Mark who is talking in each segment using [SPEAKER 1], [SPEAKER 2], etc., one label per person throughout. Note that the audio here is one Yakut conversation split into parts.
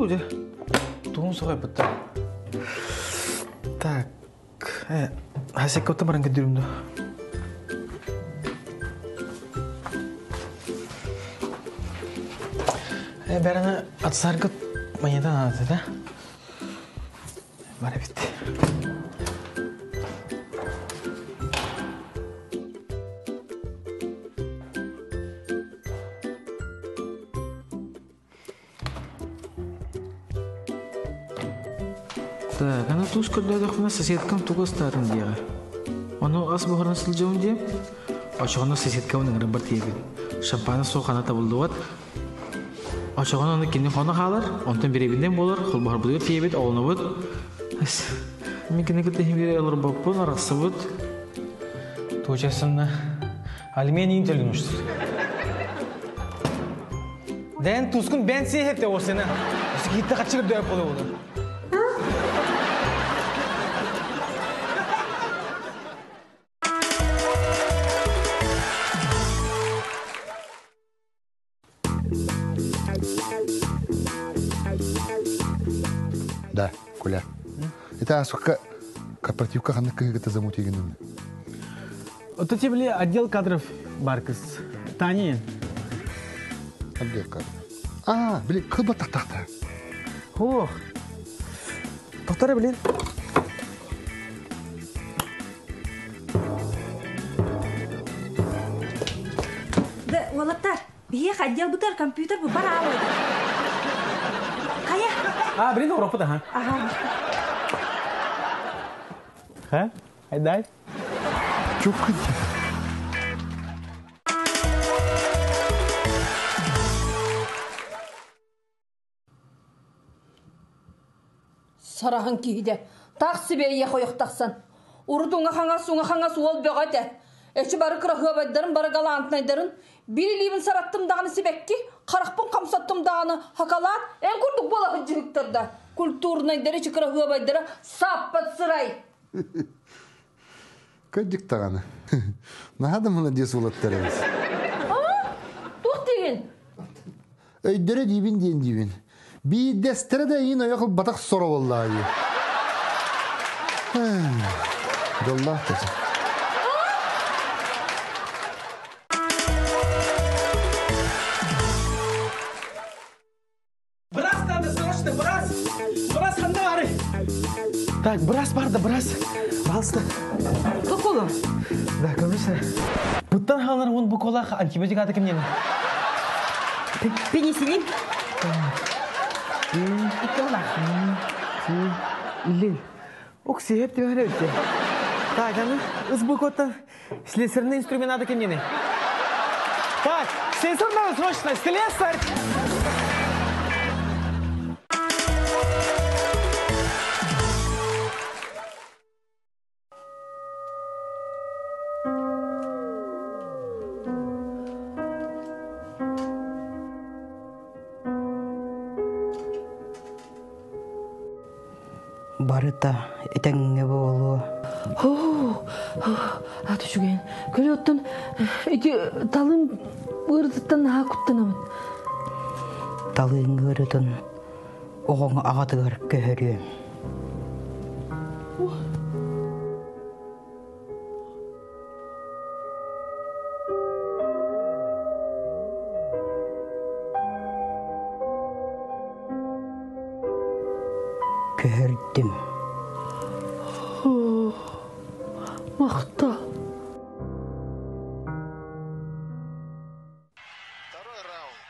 [SPEAKER 1] Уу, дьэ, тугун соҕойбуттар. Так, Хасекка баран көрдүрүм да. Бәріне атсаргыт монета надо, да? Бар эбит. Так, аны туус көрдөөтөхпүнэ соседкам тугу астаатын диэҕэ. Ону ас буһаран сылдьабын диэм, очоҕуна соседкабын ыҥыран тиийэбин. Шампана суох хана табыллыбат. Очоҕуна аны кини хоно хаалар, онтон бириэбинэн буолар, холбоһорбутугар тиийэбит, оҕолонобут. Мин кини кытта иһин биэрэ олорбоппун, арахсыбыт. Туочасынна алимен төлөнүштүр. Дэн тускун бэн сиэхепте осена. Киитте каччыгыр дөп боло боло.
[SPEAKER 2] Да, Коля. Это асукка корпоративка ханнык кыһыгыта замутигин.
[SPEAKER 1] Ото били отдел кадров бар кыз. Таня.
[SPEAKER 2] Отдел кадров. А, били кылба тахтахта.
[SPEAKER 1] Ох. Тоқтара блин.
[SPEAKER 3] Да, уолаттар, биһиэх отдел бутар компьютер бу бар аалай. Хайа?
[SPEAKER 1] А, блин, Европа да,
[SPEAKER 3] Ага.
[SPEAKER 1] Ха? Айдай.
[SPEAKER 2] Чук.
[SPEAKER 4] Сараһын киһидэ таах сибиэйэ хойох тахсан. Урут уҥа-хаҥас, уҥа-хаҥас уол бөҕө этэ. Эчи бары кыраһыабайдарын, бары галантнайдарын биир илиибин сараттым даҕаны сибэкки, харахпын хамсаттым даҕаны хакалаат, эн курдук буола сылдьыһыктарда. Культурнайдары эчи кыраһыабайдара сааппат сырай.
[SPEAKER 2] Кырдьык даҕаны. Наһаа да молодец уолаттар эбит.
[SPEAKER 4] Туох диигин?
[SPEAKER 2] Өйдөрө диибин диэн диибин. Биирдэстэрэ да эйиин ойох ылбатах соро буоллаҕа дии. Дьоллоох да
[SPEAKER 1] Брас надо срочно, брас! Брас ханна бары? Так, брас бар да, брас. Пожалуйста.
[SPEAKER 4] Токулу.
[SPEAKER 1] Да, комиссар. Буттан халар он буколах антибиотик аты кимнен?
[SPEAKER 4] Пенициллин. Икки
[SPEAKER 1] Лин. Ок, сиһеп тебе өтте. Так, аны, ыс букоттан слесарный инструмент надо кимнен? Так, слесарь надо срочно, слесарь!
[SPEAKER 5] Барыта этэҥҥэ буолуо.
[SPEAKER 4] Аты үчүгэйин. Көлө оттон ити талым ыарытыттан наһаа куттанабын.
[SPEAKER 5] Талыыҥ ыарытын оҕоҥ аҕатыгар көһөрүөм. Көһөрдүм.
[SPEAKER 4] Махтал.
[SPEAKER 6] Второй раунд.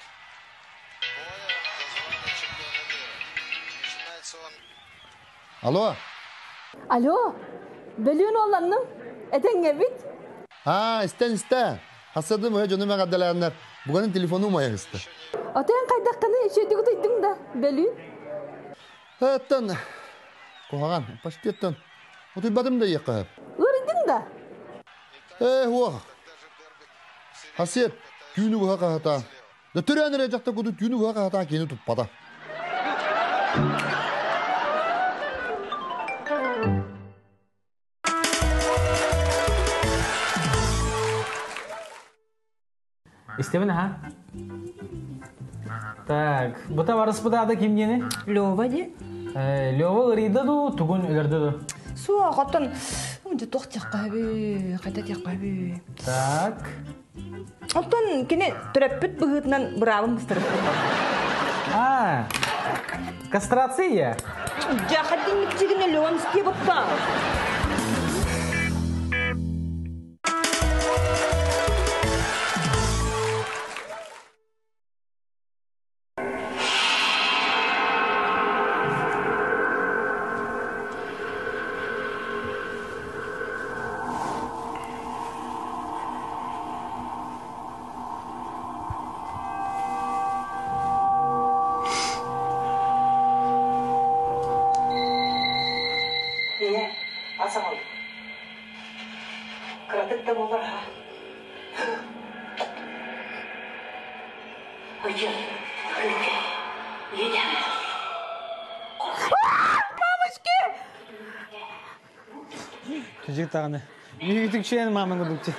[SPEAKER 6] Боя за звание чемпиона мира. Начинается он
[SPEAKER 2] Алло.
[SPEAKER 4] Алло, бөлүүн уолланным. Этэҥҥэбит.
[SPEAKER 2] А, истэн истэн. Хасадым өй дьонум эҕэрдэлээннэр. Буганын телефону умайан истэ.
[SPEAKER 4] Отон хайдаххыны үчүгүйдүк утуйдуҥ да, бөлүүн.
[SPEAKER 2] Эттен куһаҕан, почти эттен. Утуйбатым да иэххэ.
[SPEAKER 4] Ыарыйдыҥ да?
[SPEAKER 2] Ээ, хуох. Хасиэт, түүнү быһа хаһата. Да төрөөн эрэ дьахтар куду түүнү быһа хаһата кини туппата.
[SPEAKER 1] Истэбин аха. Так, бу табаарыспыт аата ким диэни?
[SPEAKER 7] Лёва ди.
[SPEAKER 1] Лёва ырыйда дуу, тугун өлөрдө дуу?
[SPEAKER 7] Суох, оттон дьэ туох диэххэ сөбүй, хайда диэххэ сөбүй.
[SPEAKER 1] Так.
[SPEAKER 7] Оттон кини төрөппүт быһыытынан быраабын быстарыппыт.
[SPEAKER 1] А, кастрация.
[SPEAKER 7] Дьэ, хаддинник чигине Лёвам истиэ баппа.
[SPEAKER 5] Ийэ, ас аҕал. Кыратык да буоллар аһа. Ыйы, күүтэ, ийэ.
[SPEAKER 4] Мамочки!
[SPEAKER 1] Түжик тағаны. Үйгүтүкчүен мамаңы дукчу.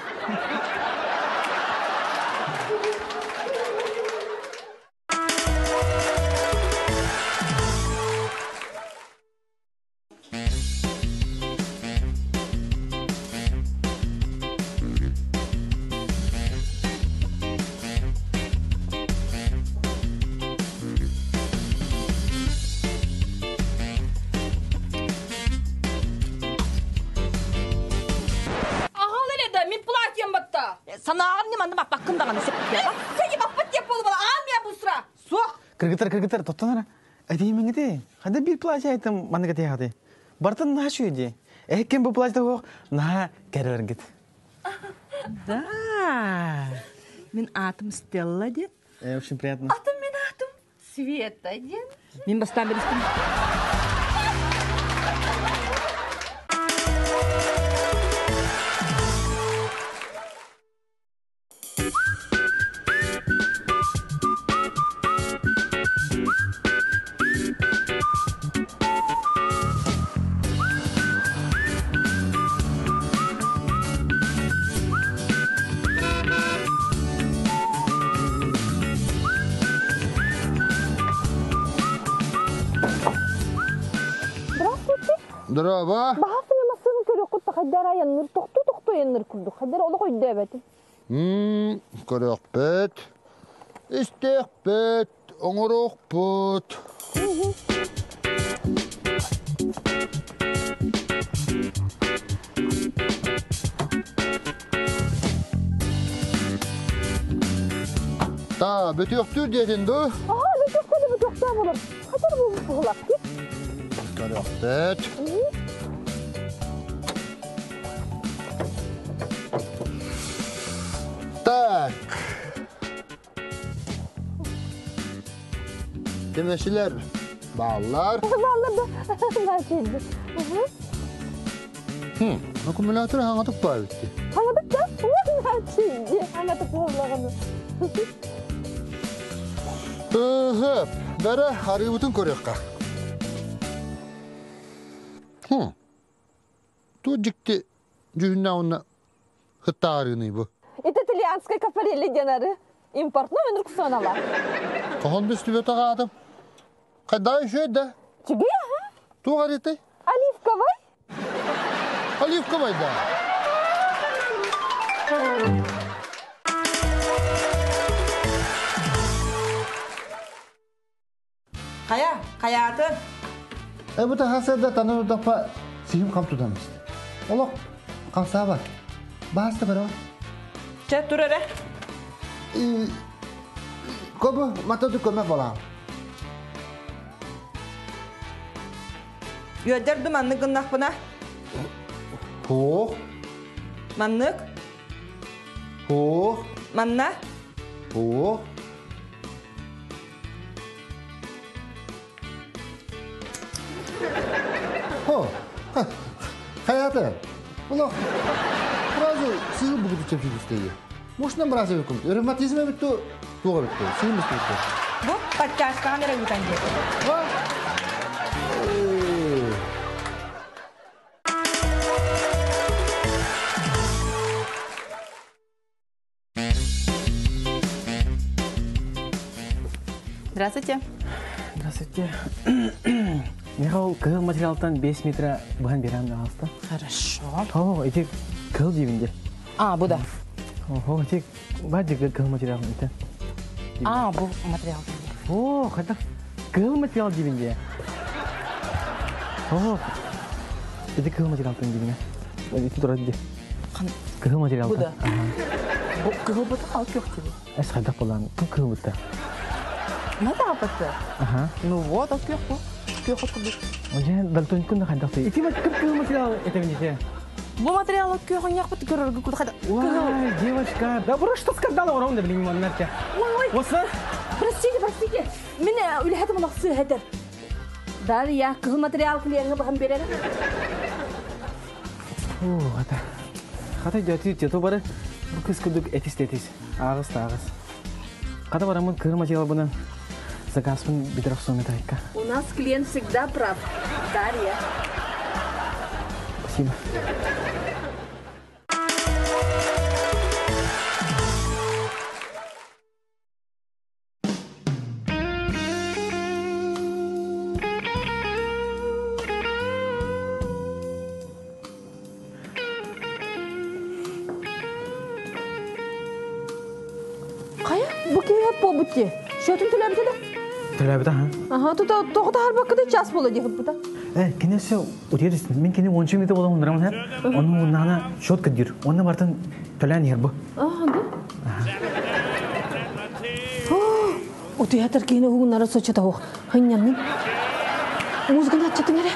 [SPEAKER 4] Аҕал эрэ да, мин платьем батта.
[SPEAKER 7] Санааҕын не манна баппаккын даҕаны сеппэ.
[SPEAKER 4] Сеги баппат диэп буолуба, аҕам я быстро.
[SPEAKER 7] Суох.
[SPEAKER 1] Кыргыттар, кыргыттар, тоттон ара. Этиимиҥити, хада биир платье айтым манныга тиэхати. Бартын наһаа үчүгэй дии. Эһиккин бу платье суох наһаа кэрэлэргит.
[SPEAKER 7] Да. Мин аатым Стелла диэн.
[SPEAKER 1] Очень приятно.
[SPEAKER 4] Атым мин аатым Света диэн.
[SPEAKER 7] Мин бастаан билистим.
[SPEAKER 4] Здравствуйте.
[SPEAKER 2] Здорово.
[SPEAKER 4] Баһафына массыын көрүөххүт хайдар айанныр тохтуу тохтуу айанныр курдук хайдар олох өйдөөбөтүм.
[SPEAKER 2] Көрүөхпүт, истиэхпит, оҥоруохпут. Та, бүтүөхтүүр диэтин дуу?
[SPEAKER 4] Аха, бүтүөхтүү да бүтүөхтүү болор. Хайдар буолбут буолар.
[SPEAKER 2] Көрүөхпүт. Так. Темешилер бааллар.
[SPEAKER 4] Бааллар да. Начилди.
[SPEAKER 2] Аккумулятор хаҥатык баар битти.
[SPEAKER 4] Хаҥатык да? Начилди. Хаҥатык буоллаҕына.
[SPEAKER 2] Ыһып, бәрі арыыбытын көрүөххэ. Ту дьикти дьүһүннээх уонна хыттаарыыный бу.
[SPEAKER 4] Это итальянская капарелли диэн ары. Импортной өнүрк сыаналаах.
[SPEAKER 2] Тохон түстүбөтөх аатым. Хайдаа үчүгэй да?
[SPEAKER 4] Үчүгэй аха.
[SPEAKER 2] Туох арыытай?
[SPEAKER 4] Оливковай.
[SPEAKER 2] Оливковай да.
[SPEAKER 7] Хайа, хайаатын?
[SPEAKER 2] Э, бу тахасырда таныр удаппа сиһим хам тутан истэ. Олох хамсаабат. Бааста барабат.
[SPEAKER 7] Чэ, тур эрэ.
[SPEAKER 2] Кобу матаду көмө болаам.
[SPEAKER 7] Үөдэр ду маннык гыннахпына?
[SPEAKER 2] Хуох.
[SPEAKER 7] Маннык?
[SPEAKER 2] Хуох.
[SPEAKER 7] Манна?
[SPEAKER 2] Хуох. Хо. Хайата. Олох. Сразу сыгы бугу чепчик истеги. Мушна мразы көм. Ревматизм битtu туга битtu. Сыгы битtu.
[SPEAKER 7] Бу подтяжкаҕын эрэ ыытан диэ. Здравствуйте.
[SPEAKER 1] Здравствуйте. Михаил, кыһыл материалтан 5 метра быһан берем пожалуйста.
[SPEAKER 7] Хорошо.
[SPEAKER 1] О, эти кыһыл дибинде.
[SPEAKER 7] А, бу да.
[SPEAKER 1] Ого, эти баджи кыһыл материал это.
[SPEAKER 7] А, бу материал.
[SPEAKER 1] О, хотя кыһыл материал дибинде. О, эти кыһыл материалтан дибине. Эти турат ди. Кыһыл материал.
[SPEAKER 7] Бу да. Бу кыһыл бу ал көх диби.
[SPEAKER 1] Эс хайдах болан, кым кыһыл бутта?
[SPEAKER 7] Мата апатты.
[SPEAKER 1] Ага.
[SPEAKER 7] Ну вот, ал көх бу. Көх курдук.
[SPEAKER 1] Уже дальтон күн хайдах ты. Ити кым кыһыл материал это видите.
[SPEAKER 7] Бу материал көх яқпыт көрөргө куд хайда.
[SPEAKER 1] Ой, девочка, да бро, что скандал орон да блин, маннарча.
[SPEAKER 4] Ой, ой.
[SPEAKER 1] Осы?
[SPEAKER 4] Простите, простите. Мен үлэхэтим олохсы хэтер. Дарья, кыһыл материал клиенга бахан берер.
[SPEAKER 1] О, хата. Хата жати жато бары. Бу кыз курдук этис тетис. Агыс та агыс. Хата барамын кыһыл материал буна. Заказпын битрах сумет айка.
[SPEAKER 4] У нас клиент всегда прав. Дарья.
[SPEAKER 1] Спасибо.
[SPEAKER 4] Кая, бу киһи побутти. Шөтүн төлөбүтэ да?
[SPEAKER 1] Төлөбүтэ ха.
[SPEAKER 4] Аха, тута тоҕута харбаккыда час бола диһып бута.
[SPEAKER 1] Кинесе утерис. Мен кини ончу минута болон нырам ха. Оны нана счет кыдыр. Оны бартын төлән ер бу.
[SPEAKER 4] Аха, да. Утуятар киһини угуннара сочота хух. Хынняннын. Музыканы аччатын эре.